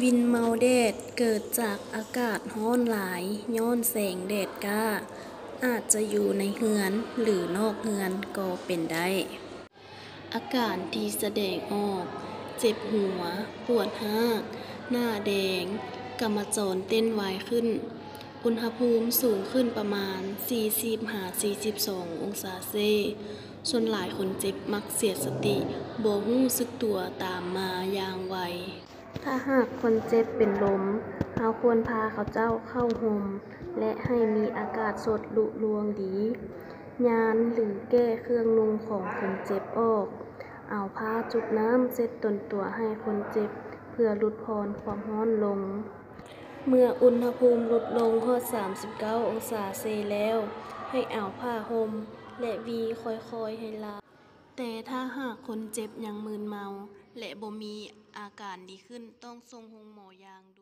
ວິນເມົາແດດເກີດຈາກອາກາດຮ້ອນຫຼາຍຍ້ອນແສງແດດຈ້າ, ອາດຈະຢູ່ໃນເຮືອນ ຫຼື ນອກເຮືອນກໍເປັນໄດ້. ອາການທີ່ສະແດງອອກ ເຈັບຫົວ, ປວດຮາກ, ໜ້າແດງ, ກຳມະຈອນເຕັ້ນໄວຂຶ້ນ, ອຸນຫະພູມສູງຂຶ້ນປະມານສີ່ສິບຫາສີ່ສິບສອງອົງສາເຊ. ສ່ວນຫຼາຍຄົນເຈັບມັກເສຍສະຕິ, ບໍ່ຮູ້ສຶກຕົວຕາມມາຢ່າງໄວ. ຖ້າຫາກຄົນເຈັບເປັນລົມ, ເຮົາຄວນພາເຂົາເຈົ້າເຂົ້າຮົ່ມ ແລະ ໃຫ້ມີອາກາດສົດລຸລວງດີ. ຍານ ຫຼື ແກ້ເຄື່ອງນຸ່ງຂອງຄົນເຈັບອອກ. ເອົາຜ້າຈຸບນ້ຳເຊັດຕົນຕົວໃຫ້ຄົນເຈັບ ເພື່ອຫຼຸດຜ່ອນຄວາມຮ້ອນລົງ. ເມື່ອອຸນຫະພູມຫຼຸດລົງຮອດສາມສິບເກົ້າອົງສາເຊແລ້ວ, ໃຫ້ເອົາຜ້າຫົ່ມ ແລະ ຫວີຄ່ອຍໆໃຫ້ລາວ. ແຕ່ຖ້າຫາກຄົນເຈັບຍັງມຶນເມົາ ແລະ ບໍ່ມີອາການດີຂຶ້ນ, ຕ້ອງສົ່ງໂຮງໝໍຢ່າງດ່ວນ.